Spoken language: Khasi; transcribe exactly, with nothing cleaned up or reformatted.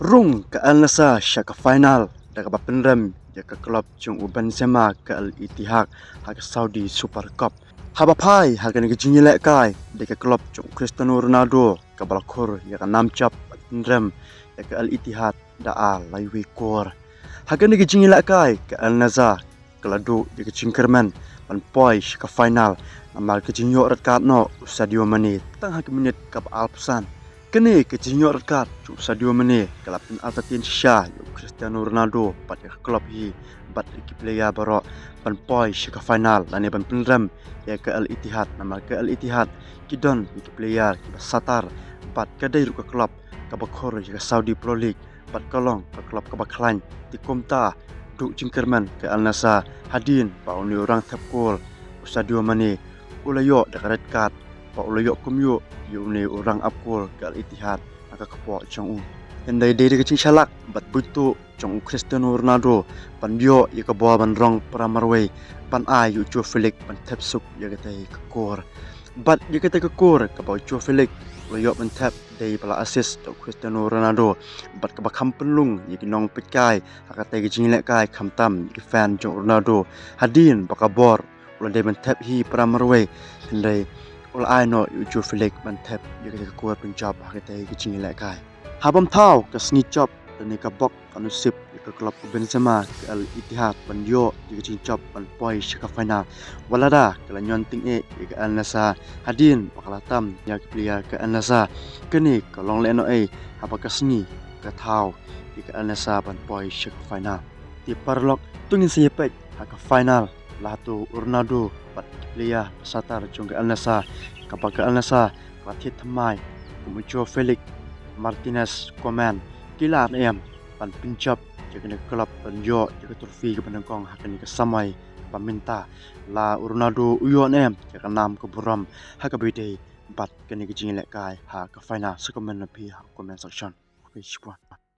Rung ka Al Nassr sha ka final da kaba pynrem ïa ka club jong u Benzema ka Al Ittihad ha ka Saudi Super Cup. Haba phai ha kane ka jingïalehkai da ka club jong u Cristiano Ronaldo kaba la khur ïa ka nam jop ban pynrem ïa ka Al Ittihad da ar lai wei kor. Ha kane ka jingïalehkai ka Al Nassr ka la duh ïa ka jingkyrmen ban poi sha ka final namar ka jingïoh red card noh u Sadio Mane tang ha ka minit kaba arphew san. Kane ka jingïoh red card jong u Sadio Mane ka la pynartatien shisha ïa u Cristiano Ronaldo bad ïa ka club hi bad ïa ki player baroh ban poi sha ka final lane ban pynrem ïa ka Al Ittihad namar ka Al Ittihad ki don ïa ki player kiba shatar bad ka dei ruh ka club kaba khur ïa ka Saudi Pro League bad ka long ka club kaba khlaiñ. Te kumta duh jingkyrmen ka Al Nassr hadien ba une u rang thep kol u Sadio Mane u la ïoh da ka red card ba u la ïoh kumjuh ïa une u rang ap kol ka Al Ittihad ha ka kpoh jong u. Hynrei dei da ka jingshalak bad buit tuh jong u Cristiano Ronaldo ban ïoh ïa ka bol ban rong para marwei ban ai ïa u Joao Felix ban thep suk ïa katei ka kor. Bad ïa katei ka kor kaba u Joao Felix u la ïoh ban thep dei ba la assist da u Cristiano Ronaldo bad kaba kham pynlung ïa ki nongpeitkai ha katei ka jingïalehkai khamtam ïa ki fan jong u Ronaldo hadien ba ka bor u la dei ban thep hi para marwei hynrei u la ai noh ïa u Joao Felix ban thep ïa katei ka kor pynjop ha katei ka jingïalehkai. Haba ym thaw ka sngi jop lane ka bok ka nusip ïa ka club u Benzema ka Al Ittihad ban ïoh ïa ka jingjop ban poi sha ka final. Wat lada ka la ñion tyngeh ïa ka Al Nassr hadien ba ka la tam ïa ki player ka Al Nassr. Kane ka long lehnohei haba ka sngi ka thaw ïa ka Al Nassr ban poi sha ka final. Te paralok, to ngin sa ïa peit ha ka final la hato u Ronaldo bad ki player ba shatar jong ka Al Nassr kaba ka Al Nassr ka la thied thymmai kum u Joao Felix, Martinez, Coman, ki lah ne em ban pynjop ïa kane ka club ban ïoh ïa ka trophy kaba nyngkong ha kane ka samoi ba mynta. La u Ronaldo u ïoh ne em ïa ka nam ka burom ha kaba ïadei bad kane ka jingïalehkai ha ka final? Sa comment na phi ha comment section. Okay, shukran.